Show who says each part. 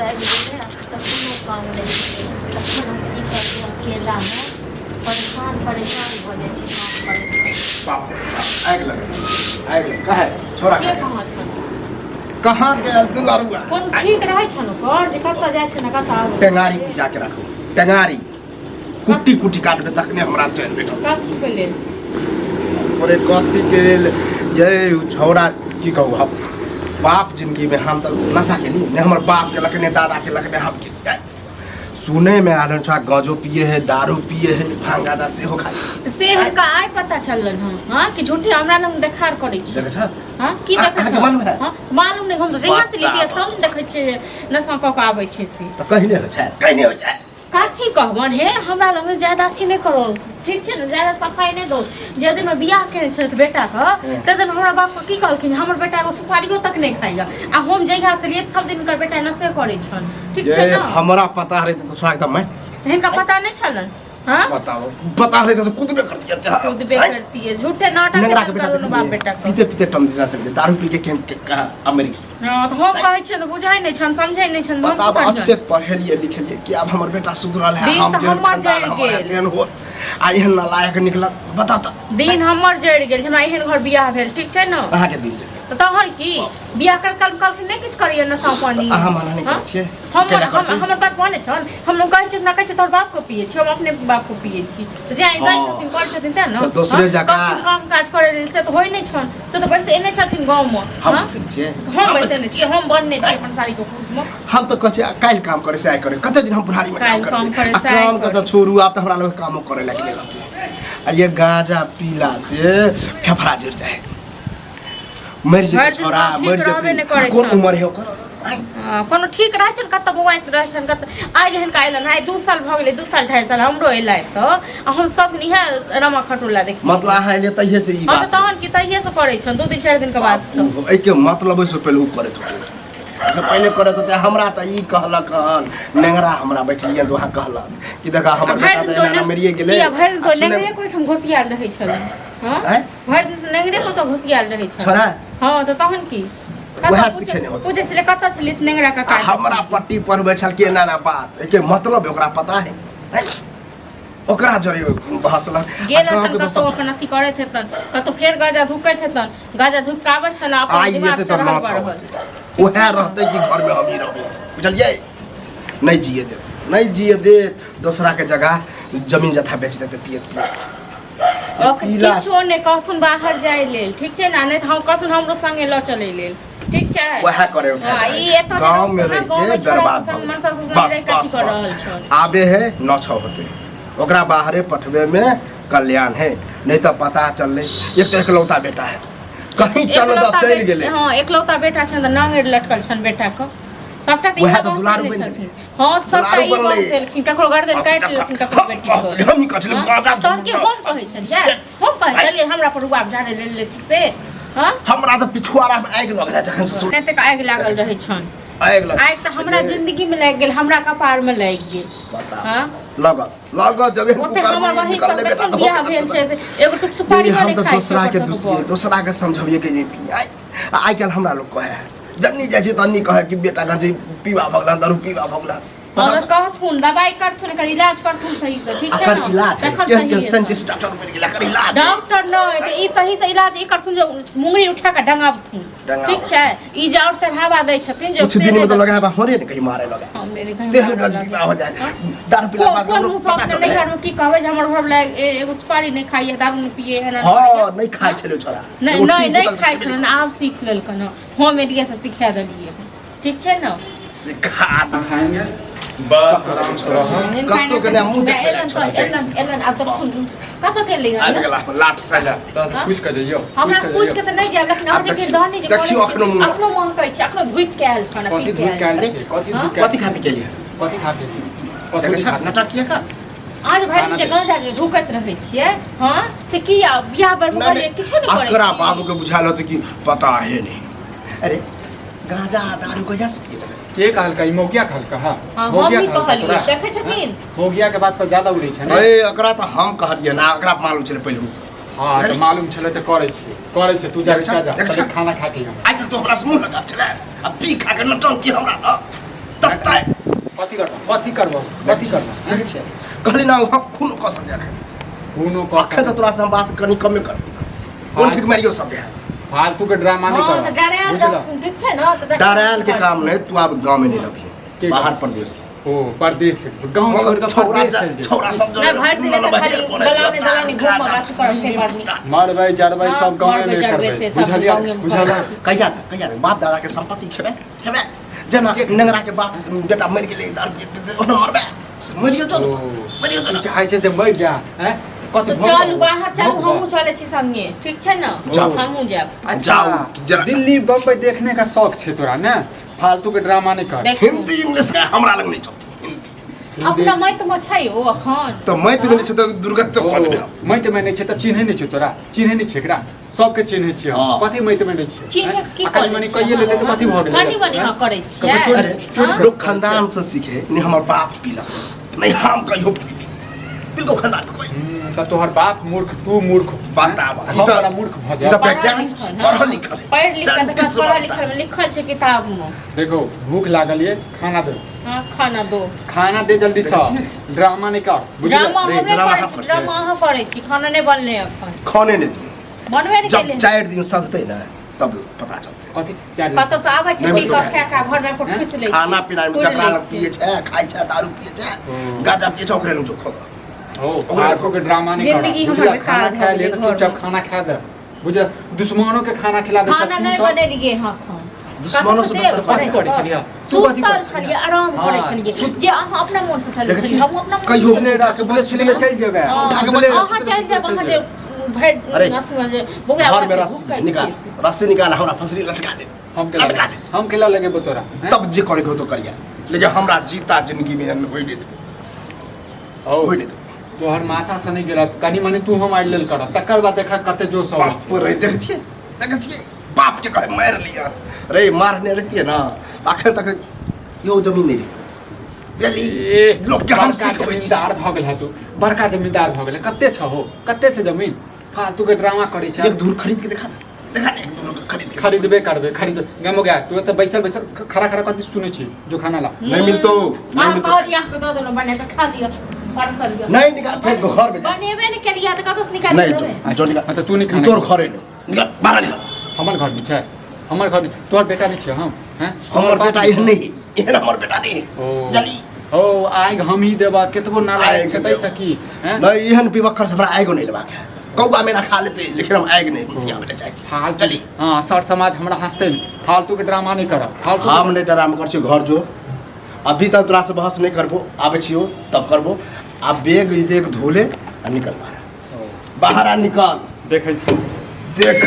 Speaker 1: आबि गेलै आ तऽ कोनो काम नहि छै। तखन हम की करबै अकेलामे परेशान परेशान भऽ जाइ छी काम करैत
Speaker 2: बाप रे बाप, आगि लगल आगि लगल कहे छोरा
Speaker 1: के
Speaker 2: कहे
Speaker 1: कहाँ छल
Speaker 2: कहाँ गया दुलारुआ
Speaker 1: कोन ठीक रहै छन ओकर जे कतऽ जाइ छै ने कतऽ आबै छै।
Speaker 2: टेंगारी पूजा के राखू टेंगारी कुट्टी कुट्टी काटबे तखने हमरा चैन भेटत
Speaker 1: कथी के लेल
Speaker 2: ओरे कथी के लेल ये उ छौड़ा की कहू हम बाप जिंदगी में हम तऽ नशा केली ने हमर बाप केलक ने दादा केलक ने हम केली सुने में आयल छौड़ा गजो पिए है दारू पिए है भांग गाजा सेहो खाइ
Speaker 1: तऽ से हुनका आइ पता चललन हँ हँ कि झूठे हमरा लग देखार करै छी
Speaker 2: देखै छ
Speaker 1: हँ की देखै
Speaker 2: अहाँके
Speaker 1: छ
Speaker 2: मालूम है?
Speaker 1: हँ मालूम नहि हम तऽ जहिया से लितियै
Speaker 2: बताबऽ।
Speaker 1: सब देखै छियै नशा कऽ कऽ आबै छै से
Speaker 2: तऽ कहने होइ छै कहने होइ छै
Speaker 1: कथी कहबन हे हमरा लग ज्यादा अथी नहि करो ठीक छै ने ज्यादा सफाइ नहि दो जे दिन बियाह केने छथि बेटाके ताहि दिन हमरा बापके की कहलखिन हमर बेटा एगो सुपारियो तक नहि खाइया आ हम जहिया से लिए सब दिन हुनकर बेटा नशे करै छन ठीक छै
Speaker 2: जे
Speaker 1: ने
Speaker 2: हमरा पता रहै तऽ छोड़ा एकदम मारि
Speaker 1: तऽ हिनका पता नहि छलन हाँ
Speaker 2: बताओ पता रहै तऽ कुदबे करतियै
Speaker 1: कुदबे करतियै झूठे नाटक
Speaker 2: नेंगरा के बेटा
Speaker 1: करू बाप बेटा के
Speaker 2: पीते पीते टम दिशा चल दारू पी के केन कहाँ अमर गेल
Speaker 1: हाँ तऽ हम कहै छियै तऽ बुझै नहि छन समझै नहि छन हम
Speaker 2: बताब
Speaker 1: की करियन?
Speaker 2: अतेक पढ़ेलियै लिखेलियै कि आब हमर बेटा सुधरल है
Speaker 1: दिन
Speaker 2: हम
Speaker 1: तऽ
Speaker 2: जेहन
Speaker 1: हमर
Speaker 2: खानदान
Speaker 1: जरि
Speaker 2: हमर है
Speaker 1: गेल।
Speaker 2: तेहन होत आ एहन नालायक निकलत बताउ तऽ
Speaker 1: दिन हमर जरि गेल छै हमरा एहन घर बियाह भेल ठीक छै ने
Speaker 2: अहाँके दिन जरि
Speaker 1: तऽ तहन की बियाह कर कल कहलखिन नहि किछु करैया नशा पानी
Speaker 2: तऽ अहाँ मना नहि
Speaker 1: हाँ?
Speaker 2: करै छियै
Speaker 1: हम
Speaker 2: कैला करै छियै?
Speaker 1: हमर बात मानै छन हम कहै छियै हमरा कहै छै तोहर बाप के पियै छी हम अपने बाप के पियै छी तऽ जे आइ दै
Speaker 2: हँ।
Speaker 1: छथिन करै छथिन तेँ ने
Speaker 2: तऽ दोसरे
Speaker 1: हाँ?
Speaker 2: जकाँ-
Speaker 1: कहथिन काम काज करै लेल से तऽ होइ नहि छन से तऽ बैसे एने छथिन गाँवमे
Speaker 2: हम
Speaker 1: हाँ?
Speaker 2: बैसल छियै
Speaker 1: हम बैसे नहि छियै हम बनने छियै अपन साड़ी के खूटमे
Speaker 2: हम तऽ कहै छियै काल्हि काम करे से आइ करे कते दिन हम बुढ़ारी में काम
Speaker 1: काल्हि काम
Speaker 2: करबै
Speaker 1: करे
Speaker 2: आ
Speaker 1: से आइ
Speaker 2: काम के तऽ
Speaker 1: करी।
Speaker 2: छोड़ू आब तऽ हमरा लोग कामो करे लायक नहि रहतै आ ये गांजा पीला से फेफड़ा जरि जाइ है मरि जेतै
Speaker 1: भरि दिन
Speaker 2: छोड़ा
Speaker 1: ठीक
Speaker 2: मरि
Speaker 1: रहबे
Speaker 2: जेतै
Speaker 1: नहि करै
Speaker 2: कोन
Speaker 1: छन।
Speaker 2: उम्र है ओकर आँय?
Speaker 1: हँ, कोनो ठीक रहै छनि कतऽ बौआइत रहै छनि कतऽ आइ जे हिनका अयलनि आइ 2 साल भऽ गेलै 2 साल 2.5 साल हमरो अयलै तऽ आ हम सब दिन इएह रमा खटोला देखियै
Speaker 2: मतलब अहाँ एलियै तहिये से ई
Speaker 1: हँ तऽ
Speaker 2: बात
Speaker 1: तहन की तहिये से करै छनि 2 दिन 4 दिनके बाद से
Speaker 2: एहिके मतलब ओहिसँ पहिले ओ करैत होतै एहिसँ पहिले करैत होतै हमरा तऽ ई कहलक हन नेंगरा हमरा बैठलियै तऽ वएह कहलक कि देखा हमर
Speaker 1: भरि
Speaker 2: बेटा
Speaker 1: दिन
Speaker 2: तऽ एना एना मरिए गेलै
Speaker 1: किया भरि दिन
Speaker 2: आ
Speaker 1: तो
Speaker 2: सुनै
Speaker 1: नेंगरे के ओहिठाम घोसियाल रहै छलै हँ
Speaker 2: आँय?
Speaker 1: भरि दिन तऽ नेंगरे के ओतऽ घोसियाल रहै छलै
Speaker 2: छोड़ा
Speaker 1: हँ तऽ तहन की कतऽ
Speaker 2: वएह सिखेने होतै।
Speaker 1: पूछै छलै कतऽ छलै तऽ नेंगरा
Speaker 2: आ
Speaker 1: काका
Speaker 2: हमरा पट्टी पढ़बै छल कि एना एना बात एहिके मतलब ओकरा पता है आँय? ओकरा जरे हँसलक आ
Speaker 1: गेल
Speaker 2: गाँवके
Speaker 1: हेतन
Speaker 2: तऽ
Speaker 1: कतौ
Speaker 2: सब
Speaker 1: अपन अथी करैत हेतन कतौ फेर गाजा धुकैत हेतन गाजा धुक के आबै छल अपन
Speaker 2: आइ
Speaker 1: दिमाग
Speaker 2: एतै तऽ
Speaker 1: चढ़ल
Speaker 2: नाच
Speaker 1: बढ़ल
Speaker 2: होतै उएह रहतै कि घरमे हमही रहबै बुझलियै नहि जिए देत नहि जिए देत दोसराके जगह जमीन जथा बेच देतै पियत पियत
Speaker 1: ओकर
Speaker 2: पीला
Speaker 1: किछो नहि कहथुन बाहर जाइ लेल ठीक छै ने नहि तऽ हम कहथुन हमरो संगे लऽ चलै लेल ठीक छै
Speaker 2: वएह करे
Speaker 1: हाँ, ई एतऽ
Speaker 2: गाँव में
Speaker 1: जेना
Speaker 2: रह
Speaker 1: गाँव
Speaker 2: के
Speaker 1: में छोड़ा
Speaker 2: बर्बाद
Speaker 1: संग
Speaker 2: भऽ
Speaker 1: मनसा
Speaker 2: गेलै।
Speaker 1: संग
Speaker 2: बस
Speaker 1: रहि के अथी
Speaker 2: बस
Speaker 1: कऽ रहल
Speaker 2: बस
Speaker 1: छल।
Speaker 2: आबे है नौ छः होते ओकरा बाहरे पठबे में कल्याण है नहीं तो पता चलले एक तो एकलौता बेटा है कहीं टन द
Speaker 1: एकलौता
Speaker 2: चलि गेलै
Speaker 1: हँ एकलौता बेटा छनि तऽ नांगरि लटकल छनि बेटाके सबटा तऽ
Speaker 2: वएह
Speaker 1: इएह
Speaker 2: तऽ
Speaker 1: वंश
Speaker 2: दुलारू
Speaker 1: ने
Speaker 2: बनि
Speaker 1: छथिन हँ तऽ सबटा
Speaker 2: दुलारू
Speaker 1: ई
Speaker 2: बनलै।
Speaker 1: वंश एलखिन ककरो गर्दन काटि लेलखिन ककरो बेटी के
Speaker 2: हम कहै छलियै गाँजा
Speaker 1: तहन की हम कहै छलियै हम कहै छलियै हमरा पर रुआब झाड़े लेल लेती से हँ
Speaker 2: हमरा तऽ पिछुआरा में आगि लगल जखन से सुन
Speaker 1: एतेक आगि लागल रहै छनि
Speaker 2: आगि लगल
Speaker 1: आगि तऽ हमरा जिंदगी में लागि गेल हमरा कपार में लागि गेल
Speaker 2: बता
Speaker 1: हँ
Speaker 2: लगल लगल जब एहन
Speaker 1: ओते
Speaker 2: कुकर्म
Speaker 1: हमर बहिन
Speaker 2: निकललै
Speaker 1: सब
Speaker 2: बेटा
Speaker 1: देखन
Speaker 2: तऽ
Speaker 1: बियाह
Speaker 2: होबे
Speaker 1: भेल
Speaker 2: करतै।
Speaker 1: छै से एगो टुक सुपारी
Speaker 2: हम
Speaker 1: नहि
Speaker 2: तऽ
Speaker 1: खाइ छै
Speaker 2: दोसरा के
Speaker 1: ओकर सबके
Speaker 2: दुसियै
Speaker 1: बड़।
Speaker 2: दोसरा के समझबियै कि नहि पी आइ आइ काल्हि हमरा लोक कहै है जन्नी जाइ छै तन्नी कहै कि बेटा गंजे पीबा भऽ गेला दारू पीबा भऽ गेला
Speaker 1: हँ, कहथुन दबाई करथुन एकर इलाज करथुन सही से ठीक छै
Speaker 2: एकर
Speaker 1: ने
Speaker 2: इलाज है
Speaker 1: तखन
Speaker 2: केहन
Speaker 1: सही
Speaker 2: केहन
Speaker 1: हेतनि।
Speaker 2: साइंटिस्ट डॉक्टर बनि गेल एकर इलाज है।
Speaker 1: डॉक्टर नहि तऽ ई सही से इलाज ई करथुन जे मुंगरी उठा कऽ डंगाबथुन
Speaker 2: डंगाबथुन।
Speaker 1: ठीक छै ई जे और चढ़ावा दै छथिन जे
Speaker 2: कुछ
Speaker 1: से
Speaker 2: दिन में
Speaker 1: नहि
Speaker 2: तो लगा है हमरे ने कहीं मारे लगा
Speaker 1: हमरे ने कहीं
Speaker 2: तेहन
Speaker 1: मारऽ
Speaker 2: गज
Speaker 1: लगा।
Speaker 2: पीबा हो जाए दारू पीला
Speaker 1: कोन
Speaker 2: बाद
Speaker 1: कोन
Speaker 2: ककरो
Speaker 1: मुँह
Speaker 2: पता
Speaker 1: अपने
Speaker 2: चले
Speaker 1: नैहर में की कहबै जे हमर घरवला एगो सुपारी नहि खाइए दारू नहि पिए है
Speaker 2: हाँ नहीं खाए छले छोरा
Speaker 1: नहि
Speaker 2: एगो
Speaker 1: नहि
Speaker 2: टीन
Speaker 1: नहि
Speaker 2: बोतल
Speaker 1: खाइ
Speaker 2: खेबे
Speaker 1: छलै
Speaker 2: नहि
Speaker 1: आब सीख लेलकन हँ हम एलियै तऽ सिखा देलियै ठीक छै ने
Speaker 2: सिखा
Speaker 3: खाएंगे बस आराम से रहो
Speaker 2: कतौ के ने मुँह देखबै
Speaker 1: एलन
Speaker 2: छोरा के।
Speaker 1: एलन एलन आब तऽ सुन कतऽ के लिए
Speaker 2: आबि गेला अपन लाट से
Speaker 3: पहला तो
Speaker 1: हाँ?
Speaker 3: पूछ के जइयो
Speaker 1: हमरा
Speaker 3: पूछ
Speaker 1: पूछ
Speaker 3: के
Speaker 1: के
Speaker 3: जइयो
Speaker 1: तऽ नहि जायब लेकिन अहाँ जे
Speaker 2: आब
Speaker 1: के दहनी जे
Speaker 2: देखियौ
Speaker 1: करै छी,
Speaker 2: अखनो मुँह।
Speaker 1: अखनो महकै छै अखनो धुकि के आयल छन
Speaker 3: कथी धूप के आयल छै कथी
Speaker 1: हाँ?
Speaker 3: धूप के
Speaker 2: कथी खा पी के लिए
Speaker 3: कथी खा के
Speaker 2: देखै
Speaker 3: कथी
Speaker 2: छ
Speaker 3: खा
Speaker 2: नाटक किया का
Speaker 1: आज भरि दिन जे गाँव जे धुकैत रहै छियै हँ से की आ बियाह बर
Speaker 2: नहीं, नहीं,
Speaker 1: किछो नहि करै
Speaker 2: अकरा
Speaker 1: छी।
Speaker 2: बाबू के बुझायल होतै कि पता है नहीं अरे गांजा आ दारू कहिया से पिए लगलै
Speaker 3: के कहलका ई मौगिया कहलका हां
Speaker 1: हँ हम ही कहलियै देखै छथिन
Speaker 3: मौगिया के बात पर ज्यादा उड़ै छै ने
Speaker 2: ए एकरा तऽ हम कहलियै ना एकरा मालूम छलै पहिलहु से
Speaker 3: हां तऽ मालूम छलै तऽ करै छियै करै छै तू जा
Speaker 2: देखै छह?
Speaker 3: जा
Speaker 2: देखै
Speaker 3: पहिले
Speaker 2: छह?
Speaker 3: खाना खा के हम
Speaker 2: आइ तक तो हमरा से मुँह लगा छलै आ पी खा के नटंकी हमरा तत्ता
Speaker 3: कथी करबो कथी करबो कथी करबो
Speaker 2: देखै छियै कहली ना हम खून कऽ सकै अखन
Speaker 3: कोनो कऽ
Speaker 2: अखन तऽ तोरा से हम बात कनि कमे कर कोन ठीक मारियो सकै है
Speaker 3: फालतू के ड्रामा नहीं
Speaker 1: हाँ
Speaker 3: कर
Speaker 1: तऽ डरायल
Speaker 3: बुझल
Speaker 1: रहथुन, ठीक छै ने तऽ
Speaker 2: डरायल के काम नहीं तू आब गाँव में नहीं
Speaker 3: के
Speaker 2: रही बाहर प्रदेश जो
Speaker 3: ओ परदेश गांव छोड़ के
Speaker 2: छौरा
Speaker 3: परदेश चल जेबै।
Speaker 2: छौरा सब
Speaker 1: नहि, भरि दिन तऽ खाली दलाने दलाने घूमऽ गाछ करब से बड़ नीक।
Speaker 3: मरबै जरबै
Speaker 1: हाँ,
Speaker 3: सब गाँव
Speaker 1: मरबै,
Speaker 3: में
Speaker 1: जरबै
Speaker 3: करबै
Speaker 1: ते सब
Speaker 3: बुझलियै
Speaker 1: गाँवे में
Speaker 3: बुझल
Speaker 1: करै छी।
Speaker 2: कहिया तक कहिया तक बाप दादा के संपत्ति खेबे खेबे जेना नेंगरा के बाप बेटा मरि गेलै दारू पी पी ओना मरबे मरियो तो
Speaker 3: ओ।
Speaker 2: मरियो तो
Speaker 3: तू चाहै छै से मरि जा हैं कथी
Speaker 1: तऽ चलू बाहर चलू हमहूँ चलै छी संगे ठीक छै ने
Speaker 2: जाउ।
Speaker 1: हमहूँ जायब
Speaker 3: अच्छा,
Speaker 2: जाउ, जरा।
Speaker 3: दिल्ली बम्बई देखने का शौक छै तोरा ने फालतू के ड्रामा नहीं कर
Speaker 1: देखू
Speaker 2: हिंदी इंग्लिश के हमरा लग नहीं चलती हिंदी
Speaker 1: अपना माइत मे छै ओ अखन
Speaker 2: तऽ मैथ में नहि छै तऽ दुर्गत तऽ कऽ देबै हम।
Speaker 3: मैत में नहि छै तऽ चिन्है नहि छै तोरा चिन्है नहि छै एकरा सबके चिन्है छियै हम
Speaker 2: हँ।
Speaker 3: कथी मैत में नहि छै
Speaker 1: चिन्है की
Speaker 3: आ कनि मनि कहिए लेलै तऽ कथी भऽ गेलै
Speaker 1: कनि मनि अहाँ करै छियै
Speaker 3: कभी चोरी-
Speaker 2: अरे
Speaker 3: चोरी
Speaker 2: लोग खानदान से सीखे नहीं हमर बाप पीलक नहीं हम कहियो पीली पिलको खानदान में कोई
Speaker 3: तऽ तोहर बाप मूर्ख तू मूर्ख
Speaker 2: बताब
Speaker 3: हम बड़ा मूर्ख भऽ
Speaker 2: ई
Speaker 3: जायब
Speaker 2: तऽ वैज्ञानिक
Speaker 1: लिखल, हँ।
Speaker 2: पढ़ल लिखल है
Speaker 1: पढ़ि लिख कऽ
Speaker 2: साइंटिस्ट
Speaker 1: पढ़ल
Speaker 2: बनता।
Speaker 1: लिखल मे लिखल छै किताब मे
Speaker 3: देखो भूख लागल ये खाना दे
Speaker 1: हाँ खाना दो
Speaker 3: खाना दे जल्दी से
Speaker 2: देखै छियै?
Speaker 3: ड्रामा नहीं कर बुझलियै
Speaker 1: ड्रामा
Speaker 2: रे,
Speaker 1: हमरे
Speaker 2: ड्रामा
Speaker 1: करै
Speaker 2: हम
Speaker 1: छी
Speaker 2: करै
Speaker 1: ड्रामा अहाँ करै छी खाना नहि बनलै अखन
Speaker 2: खाने नहीं दिए
Speaker 1: बनबे नहि
Speaker 2: जब
Speaker 1: केलै
Speaker 2: 4 दिन सधते ना तब पता चलते
Speaker 3: कथी चारि
Speaker 1: कतौ से आबै छै
Speaker 2: नहि
Speaker 1: पी कऽ
Speaker 2: मिलतौ।
Speaker 1: खा कऽ घर में पर ठुसि लै छै
Speaker 2: खाना पीना में
Speaker 1: कुड़ि
Speaker 2: जकरा
Speaker 1: लै
Speaker 2: लग
Speaker 1: छै।
Speaker 2: पिए छै खाइ छै दारू पिए छै
Speaker 3: ओ।
Speaker 2: गांजा पिए छै ओकरे लग जो खोगा
Speaker 3: ओ फालतू के ड्रामा नहीं कर
Speaker 1: जिंदगी हमर
Speaker 3: बुझलियै
Speaker 1: बेकार
Speaker 3: खाना
Speaker 1: भऽ
Speaker 3: खा ले
Speaker 1: गेलै
Speaker 3: तऽ
Speaker 1: घरमे।
Speaker 3: चुपचाप खाना खा दे बुझल दुश्मनों के खाना खिला दे
Speaker 1: खाना नहि बनेलियै हँ अखन
Speaker 2: दुश्मनों से
Speaker 1: कतौ
Speaker 2: बदतर
Speaker 3: कथी
Speaker 1: देब,
Speaker 3: करै छलियै तू कथी
Speaker 1: सुतल
Speaker 3: करै
Speaker 1: छलियै आराम करै
Speaker 3: हाँ,
Speaker 1: छलियै जे अहाँ अपना मोन से चलै
Speaker 2: देखै
Speaker 1: छलियै
Speaker 2: छी,
Speaker 1: हमहूँ अपना मोन से
Speaker 2: कहियो
Speaker 1: चलै
Speaker 2: उठा के बजै छलियै
Speaker 3: चलि जेबै
Speaker 1: हाँ,
Speaker 2: उठा के
Speaker 3: सुतले-
Speaker 1: अहाँ चलि जायब अहाँ जे भरि
Speaker 2: अरे,
Speaker 1: अथीमे जे बौआ
Speaker 2: घर में
Speaker 1: भूखल
Speaker 2: रस्सी
Speaker 1: छियै
Speaker 2: निकाल
Speaker 1: से।
Speaker 2: रस्सी निकाल हमरा फसरी लटका दे
Speaker 3: हम केला
Speaker 2: लटका दे
Speaker 3: हम केला लगेबो तोरा हैं?
Speaker 2: तब जे करे के हो तो करिया लेकिन हमरा जीता जिंदगी में एहन होई नहीं देबो
Speaker 3: औ,
Speaker 2: होई नहीं देबो
Speaker 3: तोहर माथा से नहीं गेल कनि मनि तू हम आड़ि लेल कर तकर बाद देखा कते जोश अबै
Speaker 2: बाप
Speaker 3: छै
Speaker 2: रे देख छियै देख छियै बाप के कहे मारि लिया रे मारने रहितियै ना तऽ अखन तक यो जमीन नहीं रहितै बुझली
Speaker 3: ए,
Speaker 2: लोग के हम
Speaker 3: बड़का
Speaker 2: सिखबै छी
Speaker 3: जमींदार भऽ गेल है तू बड़का जमींदार भऽ गेल कते छहो कते छै जमीन फालतू के ड्रामा करै छै
Speaker 2: एक धूर खरीद के देखा ना देखा ना एक धूर खरीद के
Speaker 3: खरीदबे करबे खरीद गमो गया तू तऽ बैसल बैसल खड़ा खड़ा कथी सुनै छी जो खाना ला
Speaker 2: नहीं मिलतो नहीं
Speaker 1: अहाँ
Speaker 2: मिलतो
Speaker 1: कहलियै अहाँके दऽ देलहुँ बना कऽ खा लिअ परसल लिअ
Speaker 2: नहीं निकाल फेर घर में जा
Speaker 1: बनेबे नहि केलियै तऽ कतऽसँ निकालि
Speaker 2: नहीं
Speaker 1: देबै?
Speaker 2: जो जो निकाल
Speaker 3: हाँ, तऽ तू नहीं खाना
Speaker 2: तोर घरे नहीं निकाल बाहर निकाल
Speaker 3: हमर घर नहि छै हमर घर नहि तोहर बेटा नहि छै हम हैं
Speaker 2: हमर
Speaker 3: बाप
Speaker 2: बेटा
Speaker 3: नहि
Speaker 2: एहन
Speaker 3: छै।
Speaker 2: नहीं एहन हमर बेटा नहीं
Speaker 3: ओ
Speaker 2: जल्दी
Speaker 3: ओ आग हम ही देबा केतबो नालायक
Speaker 2: आगि
Speaker 3: छै
Speaker 2: देबा।
Speaker 3: ताहि से की हैं
Speaker 2: नहीं एहन पिबक्खर से हमरा आगो नहीं लेबाक है कौआ मेरा खा लेते लेकिन हम आगि नहीं पियाबै लए चाहै छी
Speaker 3: फालतू
Speaker 2: चली
Speaker 3: हाँ सर समाज हमरा हंसते नहीं फालतू के ड्रामा नहीं करब फालतू
Speaker 2: हम नहीं डराम कर छियो घर जो अभी तक तोरा से बहस नहीं करबो आबै छियो तब करबो आ बेग देख धोले आ निकल बाहर बाहर आ निकल
Speaker 3: देखै छी
Speaker 2: देख